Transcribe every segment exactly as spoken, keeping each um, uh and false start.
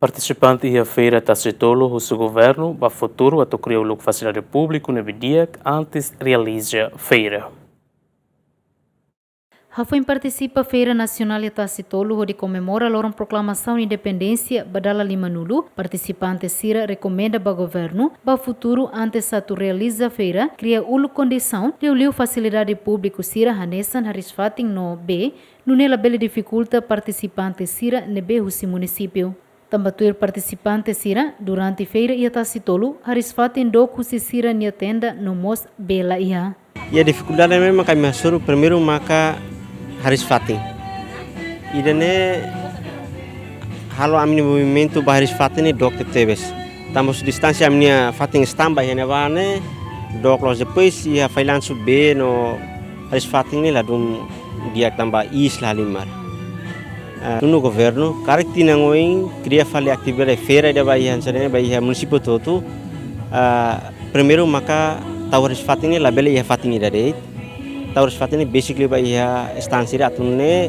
Partisipante iha feira Tasitolu husu governu ba futuru atu kria uluk fasilidade públiku ne'ebé di'ak antes realiza feira. Hafoin partisipa Feira Nasionál iha Tasitolu hodi komemora loron proklamasaun independénsia ba dala limanulu, partisipante sira rekomenda ba governu ba futuru antes atu realiza feira, kria uluk kondisaun, liuliu fasilidade públiku sira hanesan hariis-fatin no bee, nune'e labele difikulta partisipante sira ne'ebé husi munisípiu. Tanba tuir partisipante sira, durante feira iha Tasitolu, hariis-fatin dook husi sira-nia tenda no mós bee la iha. Iha difikuldade ne'ebé maka ami hasoru, primeiru maka hariis-fatin. Ida-ne'e halo ami-nia movimentu ba hariis-fatin ne'e dook tebes. Tanba husi distánsia ami-nia fatin stand ba iha ne'ebá ne'e dook loos, depois iha failansu bee no hariis-fatin ne'e ladún di'ak tanba iis la halimar. Ah, nune'e governu karik tinan oin kria fali atividade feira ida ba iha hanesan ne'e ba iha munisípiu hotu-hotu. Ah, primeiru maka tau hariis-fatin ne'e labele iha fatin ida de'it. Tau hariis-fatin ne'e basically ba iha están sira atu nune'e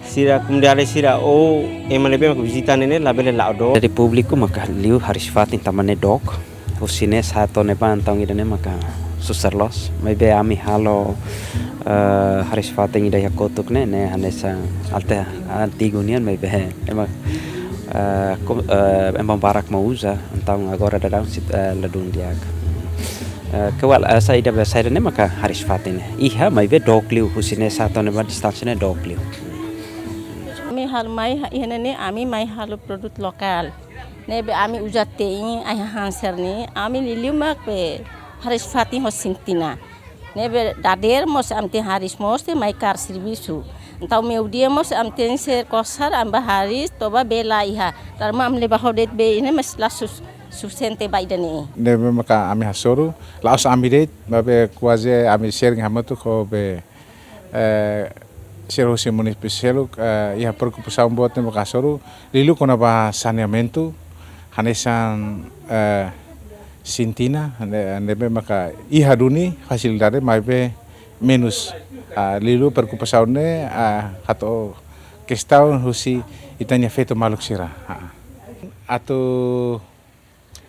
sira komunidade sira ou ema ne'ebé maka vizita ne'e ne'e labele la'o dook. Jadi públiku maka liu hariis-fatin tanba ne'e dook. Husi ne'e sa'e to'o ne'ebá entaun ida-ne'e maka susar loos. Maibé ami halo, eh, hariis-fatin ida iha kotuk ne'e, ne'e hanesan até antigu nian maibé ema, eh, ko-, eh, ema barak mak uza, entaun agora daudaun sit-, eh, ladún di'ak. Eh, kewal, eh, saida be saida ne'e maka hariis-fatin ne'e. Iha maibé dook liu husi ne'e sa'e to'o ne'ebá distánsia ne'e dook liu. Ami halo mai ha-, iha ne'e ne'e ami mai halo produtu lokál. Ne'ebé ami uza te'in ai-han sira-ne'e, ami liuliu mak be hariis-fatin ho sintina. Ne'ebé dadeer mós ami tenke hariis mós tenke mai kaer servisu. Entaun meiudia mós ami tenke ser kosar ami bá hariis to'o bá bee la iha. Tanba ami leba ho de'it bee ne'e mas la sus-, sufisiente ba ida-ne'e. Ne'ebé maka ami hasoru, la'ós ami de'it, maibé kuaze ami sering hamutuk ho be eh, sira husi munisípiu seluk, eh, iha preokupasaun boot ne'ebé maka hasoru, liuliu kona-ba saneamentu, hanesan, eh, sintina, ne-, ne'ebé maka iha duni fasilidade, maibé menus, ah, liuliu preokupasaun ne'e, ah, hato'o kestaun husi ita-nia feto maluk sira. Ah. Atu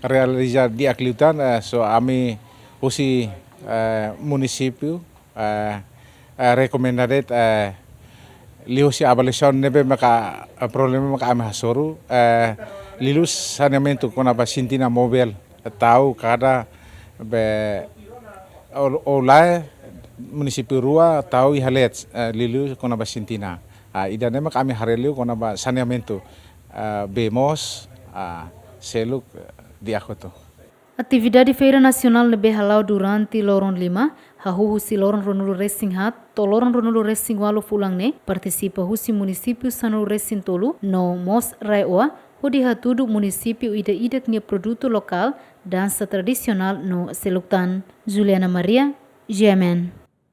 realiza di'ak liután, eh, so ami husi, eh, munisípiu, eh, eh, rekomenda de'it, eh, liuhusi avaliasaun ne'ebé maka, eh, problema maka ami hasoru, eh, liuliu saneamentu kona-ba sintina móvel, eh, tau kada be ou, ou lae munisípiu rua tau iha leet, eh, liuliu kona-ba sintina. Ah, ida-ne'e maka ami haree liu kona-ba saneamentu, ah, bee mós, ah, seluk, eh, di'ak hotu. Atividade Feira Nasionál ne'ebé hala'o durante loron lima, hahú husi loron ruanulu-resin-haat to'o loron ruanulu-resin-ualu fulan ne'e, partisipa husi munisípiu sanulu-resin-tolu no mós RAEOA, hodi hatudu munisípiu ida-idak nia produtu lokál, dansa tradisionál no seluk tan. Juliana Maria, G M N.